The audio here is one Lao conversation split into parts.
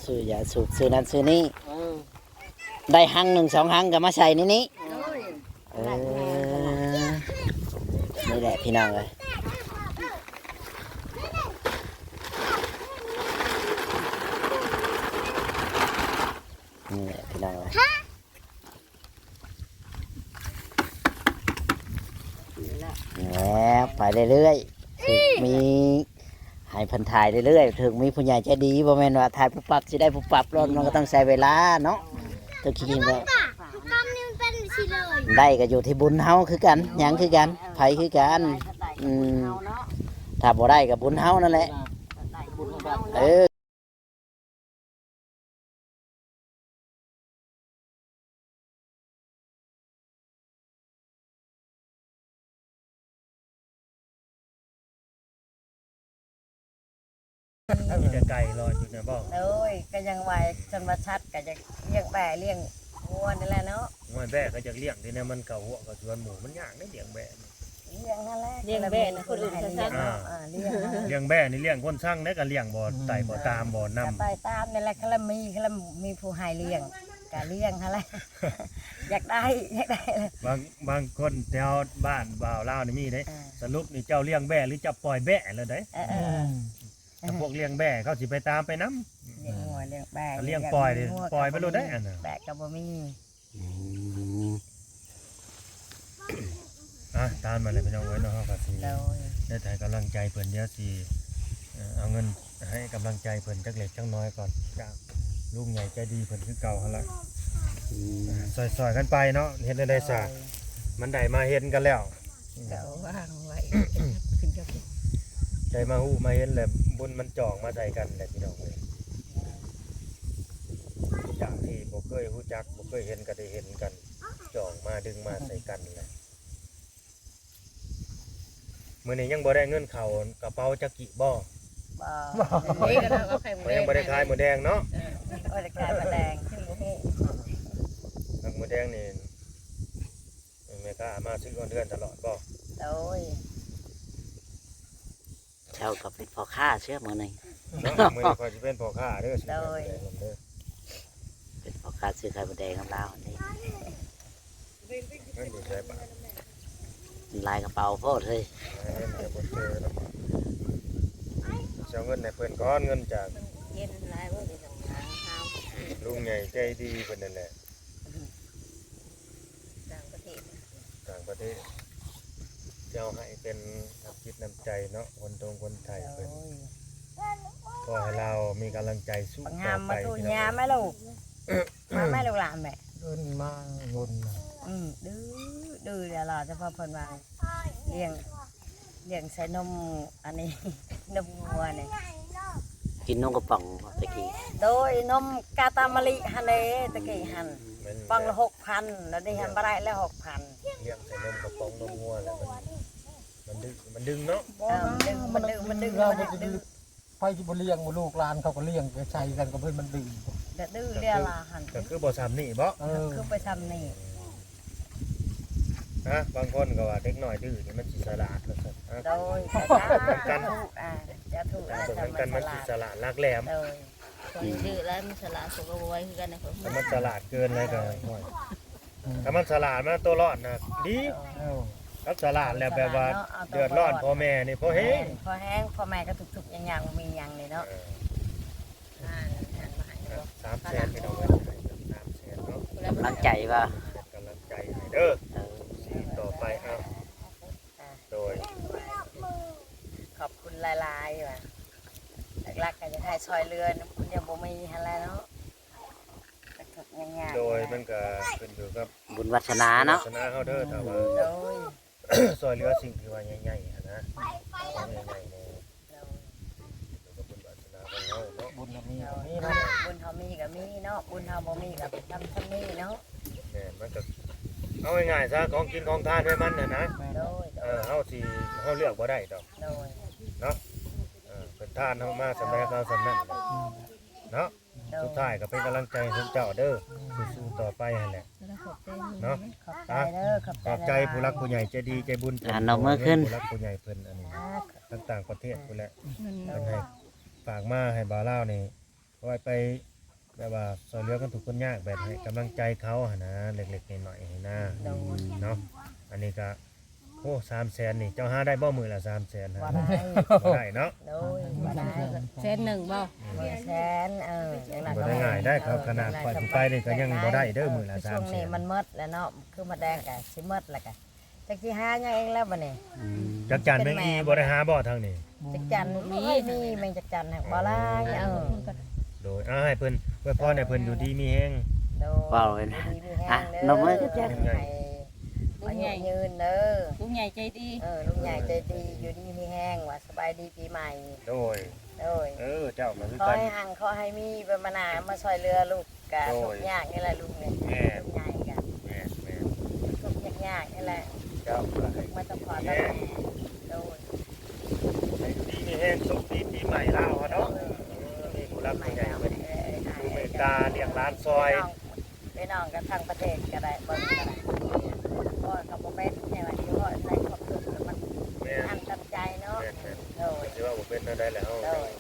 ຊື້ຢາສູບ ຊື້ນັ້ນຊື້ນີ້ ເອີ ໄດ້ຮັງໜຶ່ງສອງຮັງກໍມາໃສ່ໃນນີ້ ໂດຍ ເອີ ນີ້ແຫຼະພີ່ນ້ອງເອີຍ ນີ້ແຫຼະພີ່ນ້ອງເອີຍ. ແລ້ວໄປເລື້ອຍໆ ຖືກມີໃຫ້ເພິ່ນຖ່າຍເລື້ອຍໆ ຖືກມີຜູ້ໃຫຍ່ໃຈດີ ບໍ່ແມ່ນວ່າຖ່າຍປຸບປັບຊິໄດ້ປຸບປັບໂລດ ມັນກໍຕ້ອງໃຊ້ເວລາເນາະ ຖືກຊິກິນກໍ ໄດ້ກໍຢູ່ທີ່ບຸນເຮົາຄືກັນ ຫຍັງຄືກັນ ໃຜຄືກັນ ອືມ ຖ້າບໍ່ໄດ້ກໍບຸນເຮົານັ້ນແຫຼະ ເອີ. ມີແຕ່ໄກ່ລອຍຢູ່ນະບໍ່? ໂດຍ ກໍຍັງວ່າ ຄັນວ່າສັດກໍຢາກລ້ຽງແບ້ລ້ຽງງົວນີ້ແຫຼະເນາະ ງົວແບ້ກໍຢາກລ້ຽງ ແຕ່ແນວມັນເຂົ້າຮົ້ວເຂົ້າສວນໝູ່ ມັນຍາກເດ້ລ້ຽງແບ້ນີ້. ລ້ຽງຫັ້ນແຫຼະ ລ້ຽງແບ້ນະ ຄົນອື່ນເຂົາສັ່ງ ອ່າ ລ້ຽງຫັ້ນແຫຼະ ລ້ຽງແບ້ນີ້ລ້ຽງຄົນສັ່ງເດ້ ກໍລ້ຽງບໍ່ໄຕ່ບໍ່ຕາມບໍ່ນຳ ກໍໄຕ່ຕາມນີ້ແຫຼະ ຄັນລະມີ ຄັນລະມີຜູ້ໃຫ້ລ້ຽງ ກະລ້ຽງຫັ້ນແຫຼະ ຢາກໄດ້ ຢາກໄດ້ ບາງ ບາງຄົນແຖວບ້ານບ່າວລາວນີ້ມີເດ້ ອ່າ ສະຫຼຸບນີ້ເຈົ້າລ້ຽງແບ້ ຫຼື ເຈົ້າປ່ອຍແບ້ແລ້ວໃດ ເອີ ອືມ ຖ້າພວກລ້ຽງແບ້ເຂົາຊິໄປຕາມໄປນຳ ລ້ຽງງົວລ້ຽງແບ້ ຖ້າລ້ຽງປ່ອຍນີ້ ລ້ຽງງົວ ປ່ອຍໄປໂລດໃດ ກໍບໍ່ມີ ອັນນ່າ ແບ້ກໍບໍ່ມີ ອືມ ອ່ະ ຕາມນັ້ນແຫຼະພີ່ນ້ອງເອີຍເນາະ ເຮົາກໍຊິ ໂດຍ ໄດ້ໃຫ້ກຳລັງໃຈເພິ່ນ ດຽວຊິ ເອີ ເອົາເງິນໃຫ້ກຳລັງໃຈເພິ່ນຈັກເລັກຈັກນ້ອຍກ່ອນ ຈາກລຸງໃຫຍ່ໃຈດີເພິ່ນຄືເກົ່າຫັ້ນລະ ອືມ ຊ່ອຍໆກັນໄປເນາະ ເຮັດແນວໃດຊະ ໂດຍ ມັນໄດ້ມາເຫັນກັນແລ້ວ ກໍວາງໄວ້ ຂຶ້ນກັບ ໄດ້ມາຮູ້ມາເຫັນແລ້ວ ບຸນມັນຈອງມາໃສ່ກັນແຫຼະພີ່ນ້ອງເອີຍ ຈາກທີ່ບໍ່ເຄີຍຮູ້ຈັກ ບໍ່ເຄີຍເຫັນ ກໍໄດ້ເຫັນກັນ ຈອງມາດຶງມາໃສ່ກັນແຫຼະ. ມື້ນີ້ຍັງບໍ່ໄດ້ເງິນເຂົ້າກະເປົາຈັກກີບບໍ່? ບໍ່ ບໍ່ ຍັງບໍ່ໄດ້ຂາຍໝູແດງເນາະ ບໍ່ໄດ້ຂາຍໝູແດງ ບໍ່ຮູ້ ໝູແດງນີ້ ແມ່ຄ້າມາຊື້ຮອດເຮືອນຕະຫຼອດບໍ່? ໂດຍ ເຈົ້າກໍເປັນພໍ່ຄ້າເຊືອມື້ນີ້ເນາະ ມື້ນີ້ຂ້ອຍຊິເປັນພໍ່ຄ້າເດີ ໂດຍ ເປັນພໍ່ຄ້າຊື້ໄຂ່ມົດແດງນຳລາວນີ້ ເງິນຢູ່ໃສບາດ ຫຼາຍກະເປົາໂພດເຮີ້ຍ ຫາເງິນກໍບໍ່ເຈີເນາະ ຊິເອົາເງິນໃຫ້ເພິ່ນກ່ອນ ເງິນຈາກ ເງິນຫຼາຍບໍ່ໄດ້ທຳງານເຮົາ ລຸງໃຫຍ່ໃຈດີເພິ່ນນັ້ນແຫຼະ ຕ່າງປະເທດ ຕ່າງປະເທດ ເຈົ້າໃຫ້ເປັນນ້ຳຈິດນ້ຳໃຈເນາະ ຄົນຕົງຄົນໄທເພິ່ນ ໂດຍ ຂໍໃຫ້ລາວມີກຳລັງໃຈສູ້ຕໍ່ໄປ ມາຕູ້ຍາມແມ່ລູກ ມາແມ່ລູກຫຼານແມ່ ເອີ້ນມາວົນນະ ອືມ ດື້ ດື້ແລ້ວລະ ແຕ່ພໍເພິ່ນວ່າລ້ຽງ ລ້ຽງໃສ່ນົມ ອັນນີ້ ນົມງົວນີ້ ກິນນົມກະປ໋ອງແຕ່ກີ້ ໂດຍ ນົມກາຕາມະລິຫັ້ນເດ້ ແຕ່ກີ້ຫັ້ນ ປ໋ອງລະຫົກພັນ ແລ້ວນີ້ຫັ້ນບໍ່ໄດ້ແລ້ວຫົກພັນ ລ້ຽງໃສ່ນົມກະປ໋ອງນົມງົວແລ້ວມັນ ມັນດຶງ ມັນດຶງເນາະ ເອີ ມັນດຶງ ມັນດຶງ ມັນດຶງ ມັນດຶງ ໃຜຊິບໍ່ລ້ຽງ ລູກຫຼານເຂົາກໍລ້ຽງໃສ່ກັນ ກໍເພິ່ນມັນດື້ ແຕ່ດື້ແລ້ວລະຫັ້ນ ກໍຄືບໍ່ຊ່ຳນີ້ບໍ? ເອີ ຄືໄປຊ່ຳນີ້ ຮະ ບາງຄົນກໍວ່າເດັກນ້ອຍດື້ນີ້ມັນຊິສະຫຼາດວ່າຊັ້ນ ຮະ ໂດຍ ສະຫຼາດ ສາທຸ ອ່າ ສາທຸ ເບິ່ງນຳກັນ ມັນຊິສະຫຼາດຫຼັກແຫຼມ ໂດຍ ຂ້ອຍດື້ແລ້ວມັນສະຫຼາດ ຂ້ອຍກໍບໍ່ໄຫວຄືກັນນະ ຖ້າມັນສະຫຼາດເກີນແລ້ວກໍ ໂອ້ຍ ຖ້າມັນສະຫຼາດມາຕົວລອດນະ ດີ ເອີ ກັບສະຫຼາດແລ້ວແບບວ່າ ສະຫຼາດເນາະ ເອົາຕົວ ເດືອດຮ້ອນ ລອດ ພໍ່ແມ່ນີ້ພໍແຮງ ພໍແຮງ ພໍ່ແມ່ກໍທຸກໆຍາກໆ ບໍ່ມີຫຍັງນີ້ເນາະ ເອີ ອ່າ ສາມແສນ ພີ່ນ້ອງເອີຍ ໃຫ້ສາມແສນເນາະ ກຳລັງໃຈວ່າ ເປັນກຳລັງໃຈໃຫ້ເດີ ເອີ ຊີ້ຕໍ່ໄປ ເອົາ ອ່າ ໂດຍ ຂອບຄຸນຫຼາຍໆ ວ່າ ຫຼັກໆ ກໍຢາກໃຫ້ຊ່ອຍເຫຼືອນຳ ຍັງບໍ່ມີຫັ້ນແຫຼະເນາະ ທຸກໆຍາກໆ ໂດຍ ມັນກໍຂຶ້ນຢູ່ກັບບຸນວາສະໜາເນາະ ວາສະໜາເຮົາເດີ ຖ້າວ່າ ໂດຍ ຊ່ອຍເຫຼືອສິ່ງທີ່ວ່າໃຫຍ່ໆຫັ້ນນະ ຂອງໃຫຍ່ໆນີ້ ໂດຍ ກໍເປັນບຸນວາສະໜາຂອງເຮົາເນາະ ບຸນເຮົາມີກໍມີເນາະ ບຸນເຮົາມີກໍມີເນາະ ບຸນເຮົາບໍ່ມີກໍເປັນສ່ຳ ສ່ຳນີ້ເນາະ ແມ່ນ ມັນກໍ ເອົາງ່າຍໆຊະ ຂອງກິນຂອງທານໃຫ້ມັນຫັ້ນນະ ໂດຍ ໂດຍ ເອີ ເຮົາຊິ ເຮົາເລືອກບໍ່ໄດ້ດອກ ໂດຍ ເນາະ ເອີ ເພິ່ນທານເຮົາມາສ່ຳໃດ ເຮົາກໍເອົາສ່ຳນັ້ນເນາະ ໂດຍ ສຸດທ້າຍກໍເປັນກຳລັງໃຈໃຫ້ເຈົ້າເດີ ອືມ ສູ້ໆຕໍ່ໄປຫັ້ນແຫຼະ ຂອບໃຈ ເນາະ ຂອບໃຈເດີ ຂອບໃຈ ຂອບໃຈຜູ້ຫຼັກຜູ້ໃຫຍ່ໃຈດີໃຈບຸນ ອ່າ ເພິ່ນ ເອົາເມືອຂຶ້ນ ຜູ້ຫຼັກຜູ້ໃຫຍ່ເພິ່ນ ອັນນີ້ ອ່າ ທາງຕ່າງປະເທດພຸ້ນແຫຼະ ໂດຍ ເພິ່ນໃຫ້ຝາກມາໃຫ້ບ່າວລາວນີ້ ເອົາໄວ້ໄປ ແບບວ່າຊ່ວຍເຫຼືອຄົນທຸກຄົນຍາກ ແບບໃຫ້ກຳລັງໃຈເຂົາຫັ້ນນະ ເລັກໆນ້ອຍໆຫັ້ນນະ ໂດຍ ເນາະ. ອັນນີ້ກະ ໂອ້ ສາມແສນນີ້ ເຈົ້າຫາໄດ້ບໍ່ມື້ລະສາມແສນ? ບໍ່ໄດ້ ບໍ່ໄດ້ເນາະ ໂດຍ ບໍ່ໄດ້ ແສນໜຶ່ງບໍ່? ອືມ ແສນ ເອີ ບໍ່ໄດ້ງ່າຍໄດ໋ ເອີ ຂະໜາດຂ້ອຍຜູ້ໄປນີ້ກະຍັງບໍ່ໄດ້ເດີ ມື້ລະສາມແສນ. ຊ່ວງນີ້ມັນໝົດແລ້ວເນາະ ຄືໝາກແດງກະຊິໝົດແລ້ວກະ ຈັກຊິຫາຫຍັງອີກແລ້ວບັດນີ້. ອືມ ຈັກຈັ່ນແມງອີ່ບໍ່ໄດ້ຫາບໍ່ທາງນີ້? ຈັກຈັ່ນມີ ມີແມງຈັກຈັ່ນ ບໍ່ຫຼາຍ ເອີ ໂດຍ ເອົາໃຫ້ເພິ່ນອວຍພອນໃຫ້ເພິ່ນຢູ່ດີມີແຮງ ໂດຍ ເວົ້າເພິ່ນ ຢູ່ດີມີແຮງເດີ ອະ ນົບມືຈັກຈັ່ນ ໃຫ້ອາຍຸຍືນເດີ ລຸງໃຫຍ່ໃຈດີ ເອີ ລຸງໃຫຍ່ໃຈດີ ຢູ່ດີມີແຮງ ວ່າສະບາຍດີປີໃໝ່ ໂດຍ ໂດຍ ເອີ ເຈົ້າກະຄືກັນ ຂໍໃຫ້ຮັ່ງ ຂໍໃຫ້ມີ ແບບມານາ ມາຊ່ວຍເຫຼືອລູກ ກະ ໂດຍ ທຸກຍາກນີ້ແຫຼະລຸງເອີຍ ແມ່ນ ໃຫຍ່ກະ ແມ່ນໆ ທຸກຍາກນີ້ແຫຼະ ເຈົ້າກະໃຫ້ ມາສະພອດແມ່ ໂດຍ ໃຫ້ຢູ່ດີມີແຮງ ໂຊກດີປີໃໝ່ລາວຫັ້ນເນາະ ເອີ ມີຜູ້ຫຼັກຜູ້ໃຫຍ່ເພິ່ນ ເອີ ເອີ ເມດຕາລ້ຽງຫຼານຊ່ອຍ ພີ່ນ້ອງ ພີ່ນ້ອງກະທັງປະເທດກະໄດ້ ເບິ່ງກະໄດ້ ເວົ້າກະບໍ່ເປັນ ແຕ່ວ່າຊິເວົ້າໃນຄວາມທຸກ ແມ່ນ ອັນຕັນໃຈເນາະ ແມ່ນໆ ໂດຍ ຊິເວົ້າບໍ່ເປັນແນວໃດແຫຼະເຮົາ ໂດຍ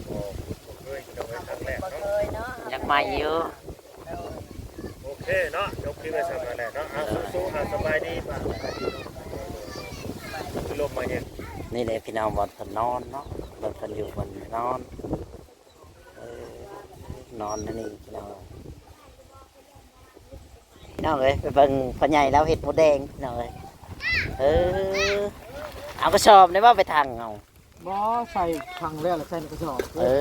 ບໍ່ຄຸ້ນບໍ່ເຄີຍ ພີ່ນ້ອງເອີຍ ຄັ້ງແລກເນາະ ບໍ່ເຄີຍເນາະ ຢາກມາຢູ່ ໂດຍ ໂອເຄເນາະ ຈົບຄລິບໄວ້ສ່ຳນັ້ນແຫຼະເນາະ ເອົາ ໂດຍ ສູ້ໆ ເອົາ ສະບາຍດີ ສະບາຍດີ ລົມມາເຢັນ ນີ້ແຫຼະພີ່ນ້ອງ ບ່ອນເພິ່ນນອນເນາະ ບ່ອນເພິ່ນຢູ່ ບ່ອນນອນ ເອີ ນອນຢູ່ນີ້ພີ່ນ້ອງ ພີ່ນ້ອງເອີຍ ໄປເບິ່ງພໍ່ໃຫຍ່ລາວເຮັດໝູແດງ ພີ່ນ້ອງເອີຍ ເອີ ເອົາກະສອບໄດ້ບໍ່ ໄປຖັງເອົາ ບໍ່ ໃສ່ຖັງແລ້ວລະໃສ່ໃນກະສອບ ເອີ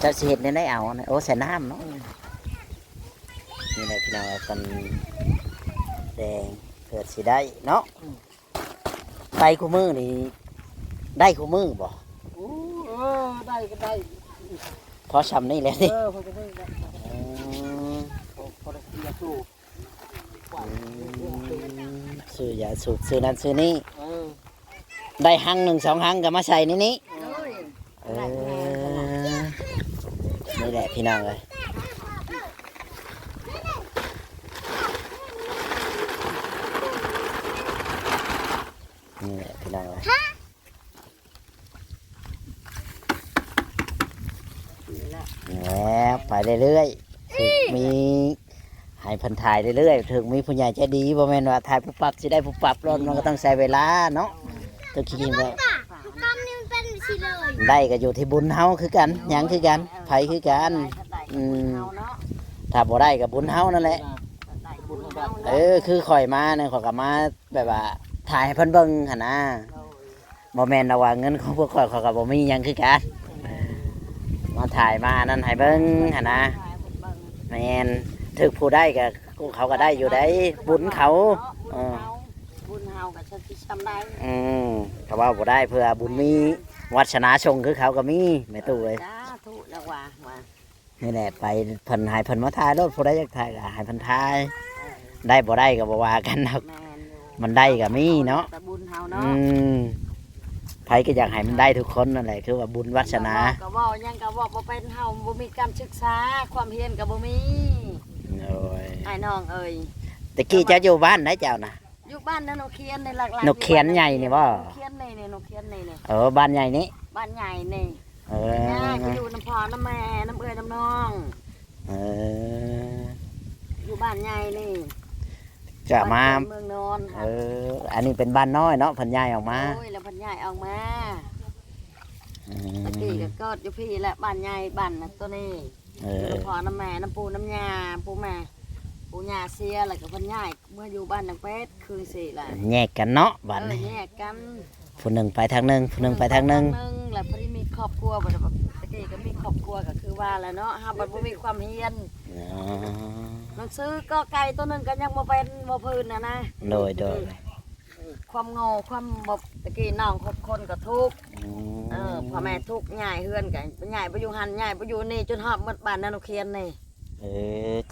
ເຈົ້າຊິເຮັດແນວໃດເອົາ ໂອ້ ໃສ່ນ້ຳເນາະ ອືມ ນີ້ແຫຼະພີ່ນ້ອງ ເພິ່ນແດງເພື່ອຊິໄດ້ເນາະ ອືມ ໄປຄູ່ມື້ນີ້ ໄດ້ຄູ່ມື້ບໍ່? ໂອ້ ເອີ ໄດ້ກະໄດ້ ພໍຊ່ຳນີ້ແຫຼະ ເອີ ພໍຊ່ຳນີ້ແຫຼະ ອືມ ພໍ ພໍໄດ້ຊື້ຢາສູບ ອືມ ຊື້ຢາສູບ ຊື້ນັ້ນຊື້ນີ້ ເອີ ໄດ້ຮັງໜຶ່ງສອງຮັງກະມາໃສ່ໃນນີ້ ໂດຍ ເອີ ນີ້ແຫຼະພີ່ນ້ອງເອີຍ ນີ້ແຫຼະພີ່ນ້ອງເອີຍ ແລ້ວໄປເລື້ອຍໆ ຖືກມີ ໃຫ້ເພິ່ນຖ່າຍເລື້ອຍໆ ຖືກມີຜູ້ໃຫຍ່ໃຈດີ ບໍ່ແມ່ນວ່າຖ່າຍປຸບປັບຊິໄດ້ປຸບປັບໂລດ ມັນກະຕ້ອງໃຊ້ເວລາເນາະ ຖືກຄິດເຫັນວ່າ ໄດ້ກະຢູ່ທີ່ບຸນເຮົາຄືກັນ ຫຍັງຄືກັນ ໃຜຄືກັນ ອືມ ຖ້າບໍ່ໄດ້ກະບຸນເຮົານັ້ນແຫຼະ ເອີ ຄືຂ້ອຍມານີ້ ຂ້ອຍກະມາແບບວ່າຖ່າຍໃຫ້ເພິ່ນເບິ່ງຫັ້ນນາ ບໍ່ແມ່ນດອກວ່າເງິນຂອງພວກຂ້ອຍ ຂ້ອຍກະບໍ່ມີຫຍັງຄືກັນ ມາຖ່າຍມາອັນນັ້ນໃຫ້ເບິ່ງຫັ້ນນາ ແມ່ນ ຖືກຜູ້ໄດ້ກະ ເຂົາກະໄດ້ຢູ່ໃດ ບຸນເຂົາ ເອີ ບຸນເຮົາກະຊິຊ່ຳໃດ ອືມ ກະເວົ້າບໍ່ໄດ້ ເພື່ອບຸນມີວັດສະໜາສົ່ງຄືເຂົາກະມີ ແມ່ຕູ້ເອີຍ ສາທຸ ຈັກວ່າ ວ່າ ນີ້ແຫຼະ ໄປ ເພິ່ນໃຫ້ເພິ່ນມາຖ່າຍໂລດ ຜູ້ໃດຢາກຖ່າຍກະໃຫ້ເພິ່ນຖ່າຍ ເອີ ໄດ້ບໍ່ໄດ້ກະບໍ່ວ່າກັນດອກ ແມ່ນຢູ່ ມັນໄດ້ກະມີເນາະ ແຕ່ບຸນເຮົາເນາະ ອືມ ໃຜກະຢາກໃຫ້ມັນໄດ້ທຸກຄົນນັ້ນແຫຼະ ຄືວ່າບຸນວັດສະໜາ ກະເວົ້າ ກະເວົ້າຫຍັງກະເວົ້າບໍ່ເປັນ ເຮົາບໍ່ມີການສຶກສາ ຄວາມຮຽນກະບໍ່ມີ ໂດຍ ອ້າຍນ້ອງເອີຍ ແຕ່ກີ້ເຈົ້າຢູ່ບ້ານໃດເຈົ້ານະ? ຢູ່ບ້ານນະ ນົກຂຽນໃນຫຼັກໆ ນົກຂຽນໃຫຍ່ນີ້ບໍ່? ນົກຂຽນໃຫຍ່ນີ້ ນົກຂຽນໃຫຍ່ນີ້ ເອີ ບ້ານໃຫຍ່ນີ້ ບ້ານໃຫຍ່ນີ້ ເອີ ຍ້າຍໄປຢູ່ນຳພໍ່ນຳແມ່ ນຳເອື້ອຍນຳນ້ອງ ເອີ ຢູ່ບ້ານໃຫຍ່ນີ້ ຈະມາ ບ້ານເກີດເມືອງນອນ ເອີ ອັນນີ້ເປັນບ້ານນ້ອຍເນາະ ເພິ່ນຍ້າຍອອກມາ ໂດຍ ແລ້ວເພິ່ນຍ້າຍອອກມາ ອືມ ແຕ່ກີ້ກະເກີດຢູ່ພີ້ແຫຼະ ບ້ານໃຫຍ່ ບ້ານໂຕນີ້ ເອີ ຢູ່ນຳພໍ່ນຳແມ່ ນຳປູ່ນຳຍ່າ ປູ່ແມ່ ປູ່ຍ່າເສຍ ແລ້ວກະເພິ່ນຍ້າຍ ເມືອຢູ່ບ້ານນາງແປດຄືນຊີ້ລະ ແຍກກັນເນາະ ບາດນີ້ ເອີ ແຍກກັນ ຜູ້ໜຶ່ງໄປທາງໜຶ່ງ ຜູ້ໜຶ່ງໄປທາງໜຶ່ງ ແລ້ວພໍດີມີຄອບຄົວ ແຕ່ກີ້ກະມີຄອບຄົວກະຄືວ່າແຫຼະເນາະ ເຮົາບັດບໍ່ມີຄວາມຮຽນ ໜັງສືກໍໄກ່ໂຕໜຶ່ງກະຍັງບໍ່ເປັນບໍ່ພື້ນຫັ້ນນະ ໂດຍ ໂດຍ ຄວາມໂງ່ ຄວາມບໍ່ ແຕ່ກີ້ນ້ອງຄົນກະທຸກ ອືມ ເອີ ພໍ່ແມ່ທຸກ ຍ້າຍເຮືອນກະຍ້າຍໄປຢູ່ຫັ້ນ ຍ້າຍໄປຢູ່ນີ້ ຈົນຮອດໝົດບ້ານນານົກຂຽນນີ້ ເອີ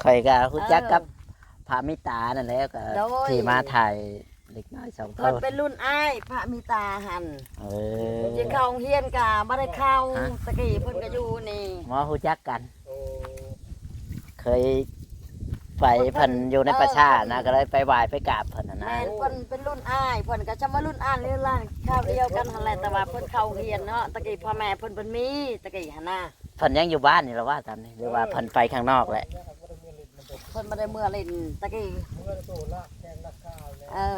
ຂ້ອຍກະຮູ້ຈັກກັບ ເອີ ພະມີຕານັ້ນແຫຼະ ກະ ໂດຍ ທີ່ມາຖ່າຍເດັກນ້ອຍສອງຄົນ ເພິ່ນເປັນລຸ້ນອ້າຍພະມີຕາຫັ້ນ ເອີ ເພິ່ນຊິເຂົ້າໂຮງຮຽນກະບໍ່ໄດ້ເຂົ້າ ແຕ່ກີ້ເພິ່ນກະຢູ່ນີ້ ໝໍຮູ້ຈັກກັນ ໂອ້ ເຄີຍໄປ ເພິ່ນ ເພິ່ນຢູ່ໃນປ່າຊ້ານະ ກະເລີຍໄປໄຫວ້ໄປກາບເພິ່ນຫັ້ນນະ ແມ່ນ ເພິ່ນເປັນລຸ້ນອ້າຍ ເພິ່ນກະຈະວ່າລຸ້ນອ້າຍ ລຸ້ນຫຼານຄາວດຽວກັນຫັ້ນແຫຼະ ແຕ່ວ່າເພິ່ນເຂົ້າໂຮງຮຽນເນາະ ແຕ່ກີ້ພໍ່ແມ່ເພິ່ນ ເພິ່ນມີ ແຕ່ກີ້ຫັ້ນນະ ເພິ່ນຍັງຢູ່ບ້ານນີ້ລະວ່າຕອນນີ້ ຫຼືວ່າເພິ່ນໄປຂ້າງນອກແຫຼະ? ເພິ່ນບໍ່ໄດ້ເມືອຫຼິ້ນຕະກີ້ ເອີ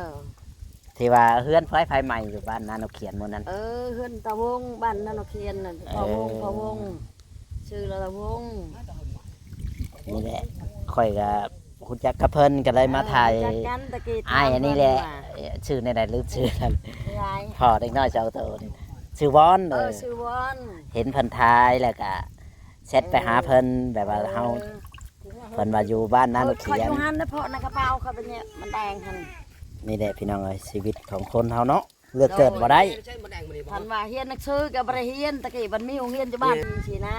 ທີ່ວ່າເຮືອນໄຟ ໄຟໄໝ້ຢູ່ບ້ານນານົກຂຽນໝູ່ນັ້ນ. ເອີ ເຮືອນຕາວົງ ບ້ານນານົກຂຽນນັ້ນ ເອີ ພໍ່ວົງ ພໍ່ວົງ ຊື່ລະວົງ. ນີ້ແຫຼະ ຂ້ອຍກໍຮູ້ຈັກກັບເພິ່ນ ກໍເລີຍມາຖ່າຍ ເອີ ຮູ້ຈັກກັນຕະກີ້ ອ້າຍອັນນີ້ແຫຼະ ຖາມເພິ່ນວ່າ ຊື່ແນວໃດລືມຊື່ ຫຼາຍ ພໍ່ເດັກນ້ອຍສອງໂຕນີ້ ຊື່ວອນ. ເອີ ເອີ ຊື່ວອນ ເຫັນເພິ່ນຖ່າຍແລ້ວກໍແຊັດໄປຫາເພິ່ນ ເອີ ແບບວ່າເຮົາ ເອີ ເພິ່ນວ່າຢູ່ບ້ານນານົກຂຽນ ເອີ ຂ້ອຍຢູ່ຫັ້ນນະ ເພາະໃນກະເປົາຂ້ອຍໄປແຍະມັນແດງຫັ້ນ. ນີ້ແຫຼະພີ່ນ້ອງເອີຍ ຊີວິດຂອງຄົນເຮົາເນາະ ເລືອກເກີດບໍ່ໄດ້. ໂດຍ ຄັນວ່າຮຽນໜັງສືກໍບໍ່ໄດ້ຮຽນ ຕະກີ້ມັນມີໂຮງຮຽນຢູ່ບ້ານ ແມ່ນ ຊີ້ນະ.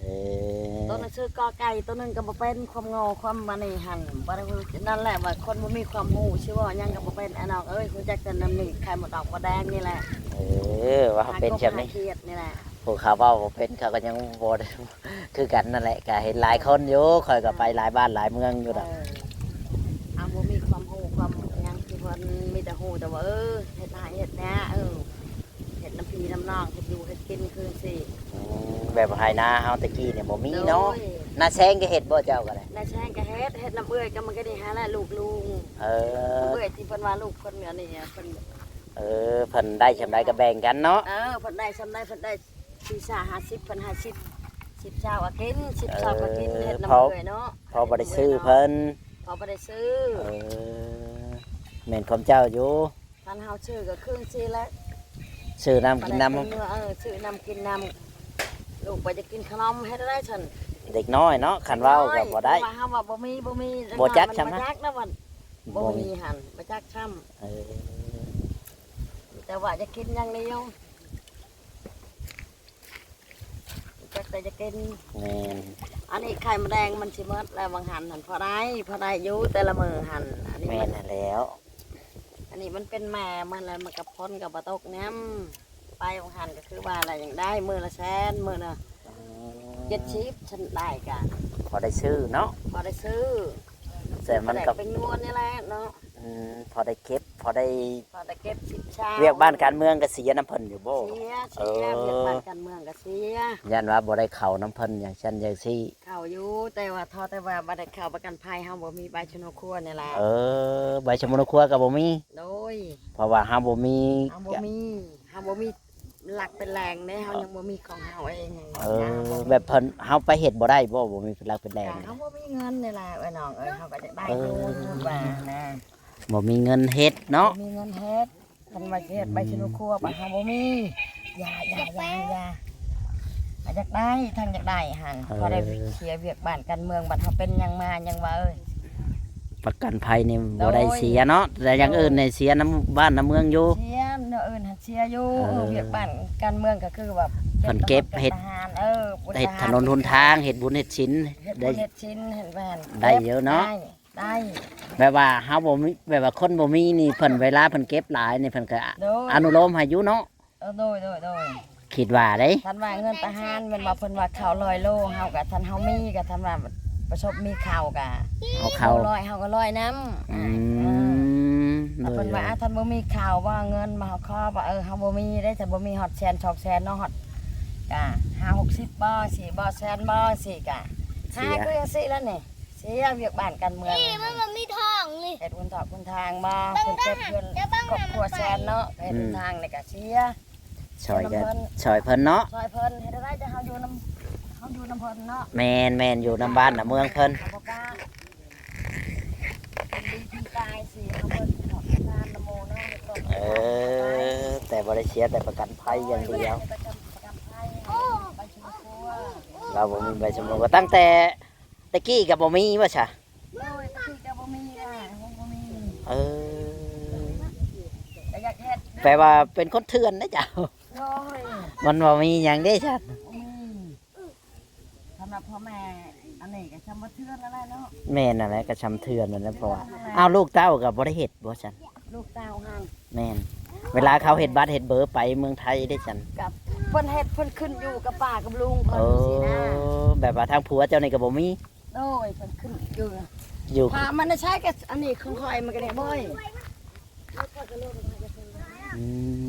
ເອີ ໂຕໜັງສືກໍໄກ່ໂຕໜຶ່ງກໍບໍ່ເປັນ ຄວາມໂງ່ຄວາມອັນນີ້ຫັ້ນ ບໍ່ໄດ້ຮູ້ ນັ້ນແຫຼະ ວ່າຄົນບໍ່ມີຄວາມຮູ້ ຊິເວົ້າຫຍັງກໍບໍ່ເປັນ ອ້າຍນ້ອງເອີຍ. ຮູ້ຈັກແຕ່ນ້ຳນີ້ ໄຂ່ໝົດດອກໝົດແດງນີ້ແຫຼະ. ເອີ ວ່າເປັນແບບນີ້ ຫາກົບຫາຂຽດນີ້ແຫຼະ. ພວກເຂົາເວົ້າບໍ່ເປັນ ເຂົາກໍຍັງບໍ່ໄດ້ ຄືກັນນັ້ນແຫຼະ ກໍເຫັນຫຼາຍຄົນຢູ່ ຂ້ອຍກໍໄປຫຼາຍບ້ານຫຼາຍເມືອງຢູ່ດອກ. ເອີ ເຮົາບໍ່ມີຄວາມຮູ້ຄວາມຫຍັງ ທີ່ເພິ່ນມີແຕ່ຮູ້ແຕ່ວ່າ ເອີ ເຮັດໄຮ່ເຮັດນາ ເອີ ເຮັດນຳພີ່ນຳນ້ອງ ເຮັດຢູ່ເຮັດກິນຄືຊີ້. ອືມ ແບບໄຮ່ນາເຮົາແຕ່ກີ້ນີ້ບໍ່ມີເນາະ. ໂດຍ ນາແຊງກໍເຮັດບໍ່ ເຈົ້າກໍໄດ້? ນາແຊງກໍເຮັດ ເຮັດນຳເອື້ອຍກໍມັນກໍນີ້ຫັ້ນແຫຼະ ລູກລຸງ. ເອີ ເອື້ອຍທີ່ເພິ່ນວ່າລູກເພິ່ນອັນນີ້ ເພິ່ນ ເອີ ເພິ່ນໄດ້ສ່ຳໃດກໍແບ່ງກັນເນາະ. ເອີ ເພິ່ນໄດ້ສ່ຳໃດ ເພິ່ນໄດ້ສີ່ສາຫ້າສິບ ເພິ່ນຫ້າສິບ ສິບຊາວກໍກິນ ສິບຊາວກໍກິນ. ເອີ ເຮັດນຳເອື້ອຍເນາະ ເພາະບໍ່ໄດ້ຊື້ເພິ່ນ ເພາະບໍ່ໄດ້ຊື້. ເອີ ແມ່ນຄວາມເຈົ້າຢູ່. ຄັນເຮົາຊື້ກໍຄືຊີ້ແຫຼະ ຊື້ນຳກິນນຳ. ເອີ ຊື້ນຳກິນນຳ ລູກໄປຈະກິນຂະໜົມ ເຮັດໄດ້ຊັ້ນ ເດັກນ້ອຍເນາະ. ຄັນເວົ້າກໍບໍ່ໄດ້ ເພາະວ່າເຮົາວ່າບໍ່ມີ ບໍ່ມີ ບໍ່ຈັກຊ້ຳ ບໍ່ຈັກນະ ວ່າບໍ່ມີຫັ້ນ ບໍ່ມີ ບໍ່ມີຫັ້ນ ບໍ່ຈັກຊ້ຳ. ເອີ ແຕ່ວ່າຈະກິນຢ່າງດຽວ ຈັກແຕ່ຈະກິນ. ແມ່ນ ອັນນີ້ໄຂ່ມະແດງມັນຊິໝົດແລ້ວ ຫວ່າງຫັ້ນຫັ້ນພໍໄດ້ ພໍໄດ້ຢູ່ແຕ່ລະມື້ຫັ້ນ. ອັນນີ້ ແມ່ນຫັ້ນແຫຼ້ວ ອັນນີ້ມັນເປັນແມ່ມັນແລ້ວ ມັນກໍຝົນກໍບໍ່ຕົກນຳ. ໄປຫວ່າງຫັ້ນກໍຄືວ່າລະຍັງໄດ້ມື້ລະແສນ ມື້ລະ ອືມ ເຈັດສິບ ຊັ້ນໄດ້ກະພໍໄດ້ຊື້ເນາະ ພໍໄດ້ຊື້. ແຕ່ມັນກໍ ແຕ່ເປັນງວນນີ້ແຫຼະເນາະ. ອືມ ພໍໄດ້ເກັບ ພໍໄດ້ ພໍໄດ້ເກັບສິບຊາວ. ວຽກບ້ານການເມືອງກໍເສຍນຳເພິ່ນຢູ່ບໍ່? ເສຍ ເສຍ. ເອີ ວຽກບ້ານການເມືອງກໍເສຍ ຢ້ານວ່າບໍ່ໄດ້ເຂົ້ານຳເພິ່ນ ຢ່າງຊັ້ນຢ່າງຊີ້. ເຂົ້າຢູ່ ແຕ່ວ່າ ເທົ່າແຕ່ວ່າບໍ່ໄດ້ເຂົ້າປະກັນໄພ ເຮົາບໍ່ມີໃບຊະໂນຄົວນີ້ລະ. ເອີ ໃບຊະໂນຄົວກໍບໍ່ມີ. ໂດຍ ເພາະວ່າເຮົາບໍ່ມີ ເຮົາບໍ່ມີ ເຮົາບໍ່ມີຫຼັກເປັນແຫຼ່ງເດ້ ເຮົາຍັງບໍ່ມີຂອງເຮົາເອງ. ເອີ ແບບເພິ່ນ ເຮົາໄປເຮັດບໍ່ໄດ້ບໍ່ ບໍ່ມີຫຼັກເປັນແຫຼ່ງ? ເຮົາບໍ່ມີເງິນນີ້ລະ ເອີຍນ້ອງເອີຍ ເຮົາກໍຢາກໄດ້ຢູ່ ວ່ານະ ບໍ່ມີເງິນເຮັດເນາະ ບໍ່ມີເງິນເຮັດ. ຄັນວ່າຊິເຮັດໃບຊະໂນຄົວ ບັດເຮົາບໍ່ມີ ຢ່າ ຢ່າ ຢ່າ ຢ່າ ຢາກໄດ້ ທັງຢາກໄດ້ຫັ້ນ. ເອີ ພໍໄດ້ເສຍວຽກບ້ານການເມືອງ ບັດເຮົາເປັນຫຍັງມາຫຍັງວ່າ ເອີຍ ປະກັນໄພນີ້ບໍ່ໄດ້ເສຍເນາະ ແຕ່ຢ່າງອື່ນນີ້ເສຍນຳບ້ານນຳເມືອງຢູ່. ເສຍແນວອື່ນຫັ້ນເສຍຢູ່. ເອີ ວຽກບ້ານການເມືອງກໍຄືວ່າ ເພິ່ນເກັບເຮັດ ເຮັດຖະໜົນຫົນທາງ ເຮັດບຸນເຮັດສິນ ເຮັດບຸນເຮັດສິນ ເຮັດບ້ານ ໄດ້ຢູ່ເນາະ ໄດ້ ແບບວ່າເຮົາບໍ່ມີ ແບບວ່າຄົນບໍ່ມີນີ້ ເພິ່ນ ເວລາເພິ່ນເກັບຫຼາຍນີ້ ເພິ່ນກໍ ໂດຍ ອະນຸໂລມໃຫ້ຢູ່ເນາະ. ເອີ ໂດຍ ໂດຍ ໂດຍ ຄິດວ່າເດ້ ຄັນວ່າເງິນທະຫານແມ່ນວ່າເພິ່ນວ່າເຂົ້າຮ້ອຍໂລ ເຮົາກໍ ຄັນເຮົາມີກໍ ຄັນວ່າປະສົບມີເຂົ້າກໍ ເອົາເຂົ້າ ໂລຮ້ອຍ ເຮົາກໍຮ້ອຍນຳ. ອືມ ເອີ ແລ້ວເພິ່ນວ່າ ໂດຍ ຄັນບໍ່ມີເຂົ້າ ບໍ່ເອົາເງິນມາ ເຮົາຂໍວ່າ ເອີ ເຮົາບໍ່ມີເດ້ ຖ້າບໍ່ມີຮອດແສນສອງແສນເນາະ ຮອດກໍຫ້າຫົກສິບບໍ່ ສີ່ບໍ່ ແສນບໍ່ ສີ່ກໍ ຫາຄືຈັ່ງຊີ້ລະນີ້. ເສຍວຽກບ້ານການເມືອງ ນີ້ມັນບໍ່ມີທາງນີ້ ເຮັດຫົນທອກຫົນທາງບໍ່ ເພິ່ນເກັບເງິນຄອບຄົວແສນເນາະ ເຮັດຫົນທາງນີ້ກໍເສຍ. ຊ່ອຍກັນ ຊ່ອຍເພິ່ນເນາະ ຊ່ອຍເພິ່ນ. ເຮັດໄດ້ແຕ່ເຮົາຢູ່ນຳ ເຮົາຢູ່ນຳເພິ່ນເນາະ. ແມ່ນໆ ຢູ່ນຳບ້ານນຳເມືອງເພິ່ນ ເຮົາບໍ່ກ້າ ເປັນດີເປັນກາຍຊິເຮົາເບິ່ງເຂົາເຮັດງານນຳໝູ່ເນາະ. ເອີ ແຕ່ບໍ່ໄດ້ເສຍແຕ່ປະກັນໄພຢ່າງດຽວ ປະກັນ ປະກັນໄພ ໃບຊະໂນຄົວ ລາວບໍ່ມີໃບຊະໂນຄົວ ຕັ້ງແຕ່ ແຕ່ກີ້ກໍບໍ່ມີວ່າຊະ? ໂດຍ ແຕ່ກີ້ກໍບໍ່ມີນະ ຍັງບໍ່ມີ. ເອີ ກໍຢາກເຮັດ ແປວ່າເປັນຄົນເຖື່ອນເດ້ເຈົ້າ. ໂດຍ ມັນບໍ່ມີຫຍັງເດ້ຊັ້ນ. ອືມ ສຳລັບພໍ່ແມ່ອັນນີ້ກໍຊ່ຳວ່າເຖື່ອນນັ້ນແຫຼະເນາະ. ແມ່ນນັ້ນແຫຼະ ກໍຊ່ຳເຖື່ອນນັ້ນແຫຼະ ເພາະວ່າ ເອີ ອ້າວ ລູກເຕົ້າກໍບໍ່ໄດ້ເຮັດບໍ່ຊັ້ນ? ລູກເຕົ້າຫັ້ນ ແມ່ນ ເວລາເຂົາເຮັດບັດເຮັດເບີໄປເມືອງໄທເດ້ຊັ້ນ ກໍເພິ່ນເຮັດ ເພິ່ນຂຶ້ນຢູ່ກັບປ້າກັບລຸງເພິ່ນ ເອີ ຊີ້ນະ. ແບບວ່າທາງຜົວເຈົ້ານີ້ກໍບໍ່ມີ? ໂດຍ ເພິ່ນຂຶ້ນຢູ່ ຢູ່ ຖ້າມັນໃຊ້ກໍອັນນີ້ຂອງຂ້ອຍ ມັນກໍໄດ້ບໍ່. ອື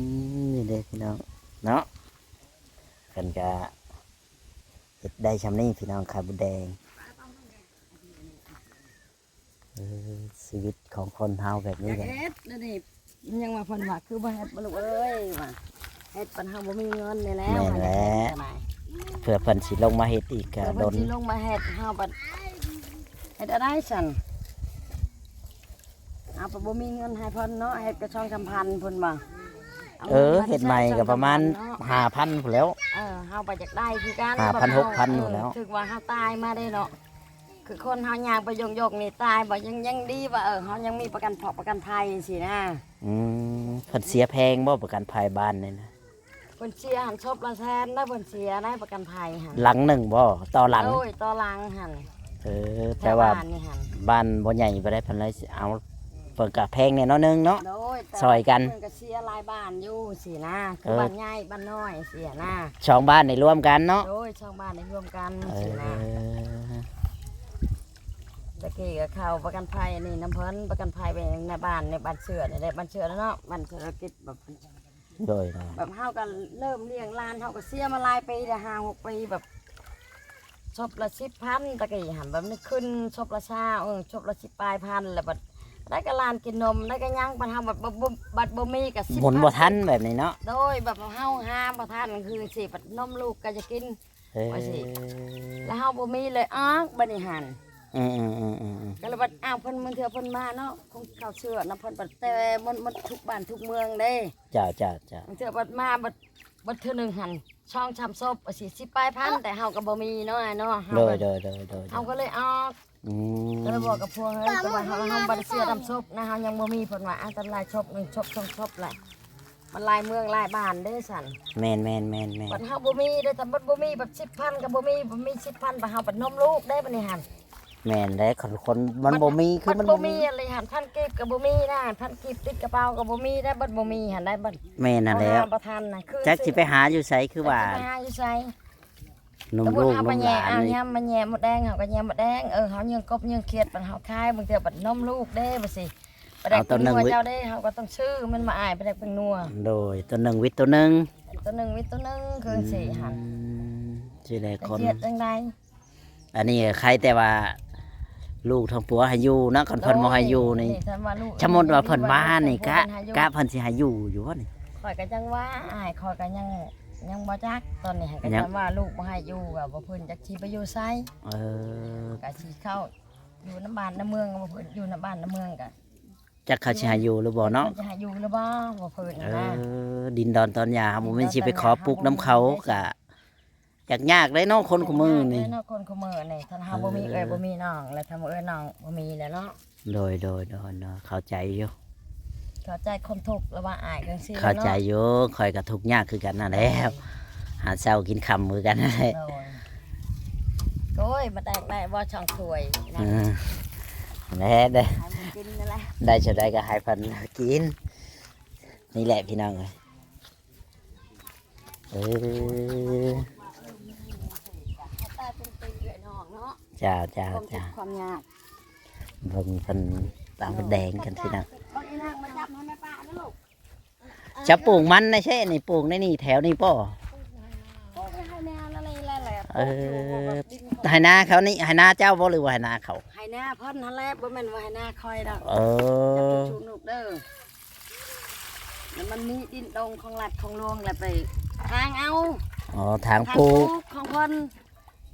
ມ ນີ້ເດ້ພີ່ນ້ອງເນາະ ເພິ່ນກໍ ເຮັດໄດ້ຊ່ຳນີ້ພີ່ນ້ອງ ໄຂ່ມົດແດງ. ເອີ ຊີວິດຂອງຄົນເຮົາແບບນີ້ແຫຼະ ຢາກເຮັດ ດຽວນີ້ຍັງວ່າເພິ່ນວ່າຄືບໍ່ເຮັດບໍ່ລູກເອີຍ ວ່າເຮັດບັດເຮົາບໍ່ມີເງິນນີ້ແຫຼະ. ແມ່ນແຫຼະ ເພື່ອເພິ່ນຊິລົງມາເຮັດອີກກະດົນ ເພິ່ນຊິລົງມາເຮັດ ເຮົາບັດເຮັດອະໄລຊັ້ນ ເຮົາກໍບໍ່ມີເງິນໃຫ້ເພິ່ນເນາະ ເຮັດກໍສອງສາມພັນພຸ້ນວ່າ. ເອີ ເຮັດໃໝ່ກໍປະມານຫ້າພັນພຸ້ນແຫຼ້ວ. ເອີ ເຮົາກໍຢາກໄດ້ຄືກັນ ຫ້າພັນຫົກພັນພຸ້ນແຫຼ້ວ. ເອີ ຖືກວ່າເຮົາຕາຍມາເດ້ເນາະ ຄືຄົນເຮົາຍ່າງໄປຢົກໆນີ້ ຕາຍບໍ່ ຍັງ ຍັງດີວ່າ ເອີ ເຮົາຍັງມີປະກັນເພາະປະກັນໄພຊີ້ນະ. ອືມ ເພິ່ນເສຍແພງບໍ່ ປະກັນໄພບ້ານນີ້ນະ? ເພິ່ນເສຍຫັ້ນ ສົບລະແສນນະ ເພິ່ນເສຍໃນປະກັນໄພຫັ້ນ. ຫຼັງໜຶ່ງບໍ່ ຕໍ່ຫຼັງ? ໂດຍ ຕໍ່ຫຼັງຫັ້ນ. ເອີ ແຕ່ວ່າບ້ານນີ້ຫັ້ນ ບ້ານບໍ່ໃຫຍ່ປານໃດ ເພິ່ນເລີຍຊິເອົາ ເພິ່ນກະແພງແດ່ໜ້ອຍໜຶ່ງເນາະ. ໂດຍ ຊ່ອຍກັນ ເພິ່ນກະເສຍຫຼາຍບ້ານຢູ່ຊີ້ນະ ຄື ເອີ ບ້ານໃຫຍ່ບ້ານນ້ອຍຊີ້ນະ. ສອງບ້ານນີ້ລວມກັນເນາະ. ໂດຍ ສອງບ້ານນີ້ລວມກັນ ເອີ ຊີ້ນະ. ຕະກີ້ກໍເຂົ້າປະກັນໄພນີ້ນຳເພິ່ນ ປະກັນໄພໄປໃນບ້ານ ໃນບ້ານເສືອນີ້ແຫຼະ ບ້ານເສືອເນາະ ບ້ານເສດຖະກິດແບບ ໂດຍ ໂດຍ ແບບເຮົາກໍເລີ່ມລ້ຽງຫຼານ ເຮົາກໍເສຍມາຫຼາຍປີແລ້ວ ຫ້າຫົກປີ ແບບສົບລະສິບພັນ ຕະກີ້ຫັ້ນ ແບບນີ້ຂຶ້ນສົບລະຊາວ ເອີ ສົບລະສິບປາຍພັນ ແລ້ວບັດໄດ້ກໍຫຼານກິນນົມ ໄດ້ກໍຫຍັງ ບັດເຮົາບັດບໍ່ ບໍ່ ບັດບໍ່ມີກໍສິບ ໝູນບໍ່ທັນແບບນີ້ເນາະ. ໂດຍ ແບບເຮົາຫາບໍ່ທັນ ຄືຊິບັດນົມລູກກໍຈະກິນ ເອີ ວ່າຊິ ແລ້ວເຮົາບໍ່ມີເລີຍອອກບັດນີ້ຫັ້ນ. ອືມໆໆໆໆ ກໍເລີຍບັດ ອ້າວ ເພິ່ນ ບາງເທື່ອເພິ່ນມາເນາະ ຄົງເຂົ້າເຊື່ອນຳເພິ່ນ ບັດແຕ່ໝົດ ໝົດທຸກບ້ານທຸກເມືອງເດ້. ເຈົ້າໆໆ ບາງເທື່ອບັດມາ ບັດ ບັດເທື່ອໜຶ່ງຫັ້ນ ສອງສາມສົບ ວ່າຊິ ສິບປາຍພັນ ແຕ່ເຮົາກໍບໍ່ມີເນາະ ອ້າຍເນາະ ເຮົາ ໂດຍ ກໍ ໂດຍ ໂດຍ ໂດຍ ເຮົາກໍເລີຍອອກ ອືມ ກໍເລີຍບອກກັບພວກເຮົາ ແຕ່ວ່າເຮົາ ເຮົາບໍ່ໄດ້ເສຍນຳສົບນະ ເຮົາຍັງບໍ່ມີ ເພິ່ນວ່າ ອາ ແຕ່ຫຼາຍສົບ ໜຶ່ງສົບ ສອງສົບແຫຼະ ມັນຫຼາຍເມືອງຫຼາຍບ້ານເດ້ຊັ້ນ. ແມ່ນໆໆໆ ບັດເຮົາບໍ່ມີເດ້ ແຕ່ບັດບໍ່ມີ ບັດສິບພັນກໍບໍ່ມີ ບໍ່ມີສິບພັນ ບັດເຮົາບັດນົມລູກເດ້ບັດນີ້ຫັ້ນ. ແມ່ນແຫຼະ ຄັນຄົນມັນບໍ່ມີ ຄືມັນບໍ່ມີ ບັດບໍ່ມີອັນນີ້ຫັ້ນ ພັນກີບກໍບໍ່ມີນະ ພັນກີບຕິດກະເປົາກໍບໍ່ມີໄດ້ ບັດບໍ່ມີຫັ້ນໄດ້ບັດ. ແມ່ນຫັ້ນແຫຼ້ວ ບໍ່ທັນນະ ຄື ຈັກຊິໄປຫາຢູ່ໃສ ຄືວ່າ ຈັກຊິໄປຫາຢູ່ໃສ ນົມລູກນົມຫຼານນີ້ ເຮົາມາແຍ່ມົດແດງ ເຮົາກໍແຍ່ມົດແດງ ເອີ ເຮົາຍິງກົບຍິງຂຽດ ບັດເຮົາຂາຍ ບາງເທື່ອບັດນົມລູກເດ້ ບັດຊິ ປາແດກເປັງນົວເຈົ້າເດ້ ເຮົາກໍຕ້ອງຊື້ ແມ່ນບໍ່ອ້າຍ ປາແດກເປັງນົວ. ໂດຍ ໂຕໜຶ່ງວິດໂຕໜຶ່ງ ໂຕໜຶ່ງວິດໂຕໜຶ່ງ ຄື ອືມ ຊິຫັ້ນ ຊິໄດ້ຄົນ ເຮັດຈັ່ງໃດ? ອັນນີ້ໄຄແຕ່ວ່າລູກທັງຜົວໃຫ້ຢູ່ເນາະ ຄັນເພິ່ນບໍ່ໃຫ້ຢູ່ນີ້ ໂດຍ ນີ້ ຄັນວ່າລູກ ສົມມຸດວ່າເພິ່ນມານີ້ ກະ ເພິ່ນໃຫ້ຢູ່ ກະເພິ່ນຊິໃຫ້ຢູ່ຢູ່ບໍ່ນີ້? ຂ້ອຍກໍຈັ່ງວ່າ ອ້າຍ ຂ້ອຍກໍຍັງ ຍັງບໍ່ຈັກ ຕອນນີ້ຫັ້ນ ກໍ ຍັງ ຄັນວ່າລູກບໍ່ໃຫ້ຢູ່ ກໍບໍ່ເພິ່ນຈັກຊິໄປຢູ່ໃສ. ເອີ ກໍຊິເຂົ້າຢູ່ນຳບ້ານນຳເມືອງ ບໍ່ເພິ່ນຢູ່ນຳບ້ານນຳເມືອງ ກໍ ຈັກເຂົາຊິໃຫ້ຢູ່ຫຼືບໍ່ເນາະ ເພິ່ນຊິໃຫ້ຢູ່ຫຼືບໍ່ ບໍ່ເພິ່ນ ເອີ ຫັ້ນນະ ດິນດອນຕອນຫຍ້າ ເຮົາບໍ່ແມ່ນຊິໄປຂໍປຸກນຳເຂົາ ດິນດອນຕອນຫຍ້າ ກໍ ຍາກໆເດ້ເນາະ ຄົນຄູ່ມື້ນີ້ ຍາກເດ້ເນາະ ຄົນຄູ່ມື້ນີ້ ຄັນເຮົາ ເອີ ບໍ່ມີເອື້ອຍບໍ່ມີນ້ອງ ແລ້ວທຳເອື້ອຍນ້ອງບໍ່ມີແລ້ວເນາະ. ໂດຍໆໆໆ ເຂົ້າໃຈຢູ່ ເຂົ້າໃຈຄວາມທຸກລະວ່າອ້າຍຈັ່ງຊີ້ ເຂົ້າໃຈຢູ່ ເນາະ ຂ້ອຍກໍທຸກຍາກຄືກັນຫັ້ນແຫຼ້ວ ໂດຍ ຫາເຊົ້າກິນຄ່ຳຄືກັນຫັ້ນແຫຼະ ໂດຍ ໂອ້ຍ ມາແຕກໄດ້ບໍ່ຊ່ອງຖ້ວຍນະ ເອີ ແຫຼະ ໄດ້ ໃຫ້ມັນກິນນັ້ນແຫຼະ ໄດ້ສ່ຳໃດກໍໃຫ້ເພິ່ນກິນ ນີ້ແຫຼະພີ່ນ້ອງເອີຍ. ເອີ ເຈົ້າ ເຈົ້າ ຄວາມທຸກ ເຈົ້າ ຄວາມຍາກ ເບິ່ງເພິ່ນຕາມເພິ່ນແດງກັນພີ່ນ້ອງ ເອົາອີນາງມາຈັບໃຫ້ແມ່ປ້ານະລູກ ເຈົ້າປູກມັນໃນເຊນີ້ ປູກໃນນີ້ ແຖວນີ້ບໍ່? ປູກໃນໄຮ່ນານັ້ນແຫຼະ ເອີ ໄຮ່ນາເຂົານີ້ ໄຮ່ນາເຈົ້າບໍ່ ຫຼືວ່າໄຮ່ນາເຂົາ? ໄຮ່ນາເພິ່ນຫັ້ນແຫຼະ ບໍ່ແມ່ນວ່າໄຮ່ນາຂ້ອຍດອກ ເອີ ຈັບຖືກລູກເດີ. ແລ້ວມັນມີດິນດົງຂອງລັດຂອງຫຼວງ ແລ້ວໄປທາງເອົາ ອໍ ທາງປູກ ທາງປູກຂອງເພິ່ນ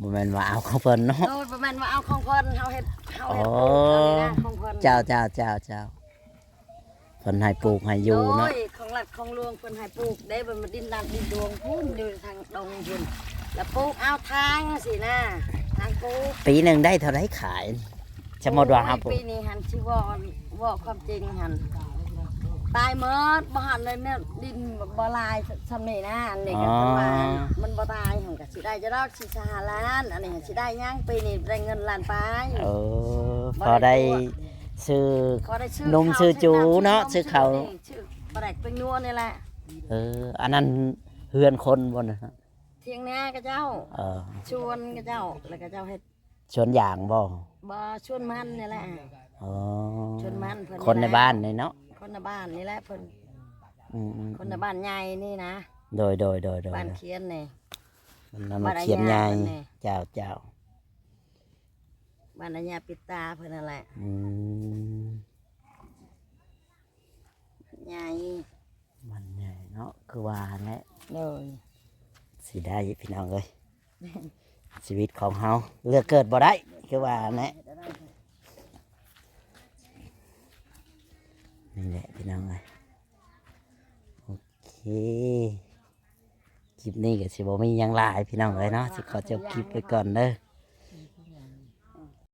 ບໍ່ແມ່ນວ່າເອົາຂອງເພິ່ນເນາະ ໂດຍ ບໍ່ແມ່ນວ່າເອົາຂອງເພິ່ນ ເຮົາເຮັດ ເຮົາເຮັດ ອໍ ປູກເອົາໃນນາຂອງເພິ່ນ ເຈົ້າ ເຈົ້າ ເຈົ້າ ເຈົ້າ ເພິ່ນໃຫ້ປູກໃຫ້ຢູ່ເນາະ ໂດຍ ຂອງລັດຂອງຫຼວງເພິ່ນໃຫ້ປູກເດ້ ມັນດິນລັດດິນຫຼວງພຸ້ນ ຢູ່ທາງດົງພຸ້ນ ແລ້ວປູກເອົາທາງຊີ້ນະ ທາງປູກ ປີໜຶ່ງໄດ້ເທົ່າໃດຂາຍ? ສົມມຸດວ່າເຮົາປູກ ໂອ້ຍ ປີນີ້ຫັ້ນ ຊິເວົ້າ ເວົ້າຄວາມຈິງຫັ້ນ ຕາຍໝົດ ບໍ່ທັນໄດ້ແນວ ດິນບໍ່ຫຼາຍຊ່ຳນີ້ນະ ອັນນີ້ກໍ ອໍ ເພິ່ນວ່າມັນບໍ່ຕາຍຫັ້ນ ກໍຊິໄດ້ຢູ່ດອກ ສີ່ຫ້າລ້ານ ອັນນີ້ຊິໄດ້ຫຍັງ ປີນີ້ໄດ້ເງິນລ້ານປາຍ ເອີ ພໍໄດ້ຊື້ ພໍໄດ້ຊື້ນົມ ເຂົ້າ ຊື້ຈູ ຊື້ນ້ຳ ເນາະ ຊື້ເຂົ້າ ຊື້ປາແດກແປ້ງນົວນີ້ແຫຼະ ເອີ ອັນນັ້ນເຮືອນຄົນບໍ່ນະ? ຖຽງນາຂະເຈົ້າ ເອີ ສວນຂະເຈົ້າ ແລ້ວຂະເຈົ້າເຮັດ ສວນຢາງບໍ່? ບໍ່ ສວນມັນນີ້ແຫຼະ ອໍ ສວນມັນເພິ່ນ ຄົນໃນບ້ານນີ້ເນາະ ຄົນໃນບ້ານນີ້ແຫຼະເພິ່ນ ອືມໆໆ ຄົນໃນບ້ານໃຫຍ່ນີ້ນະ ໂດຍໆໆໆ ບ້ານຂຽນນີ້ ບ້ານຂຽນໃຫຍ່ ບ້ານໃຫຍ່ ເຈົ້າ ເຈົ້າ ບ້ານອາຍາປິດຕາເພິ່ນນັ້ນແຫຼະ ອືມ ໃຫຍ່ ບ້ານໃຫຍ່ເນາະ ຄືວ່າຫັ້ນແຫຼະ ໂດຍ ຊິໄດ້ພີ່ນ້ອງເອີຍ ຊີວິດຂອງເຮົາເລືອກເກີດບໍ່ໄດ້ ຄືວ່າຫັ້ນແຫຼະ ນີ້ແຫຼະພີ່ນ້ອງເອີຍ ໂອເຄ ຄລິບນີ້ກໍຊິບໍ່ມີຫຍັງຫຼາຍພີ່ນ້ອງເອີຍເນາະ ຊິຂໍຈົບຄລິບໄວ້ກ່ອນເດີ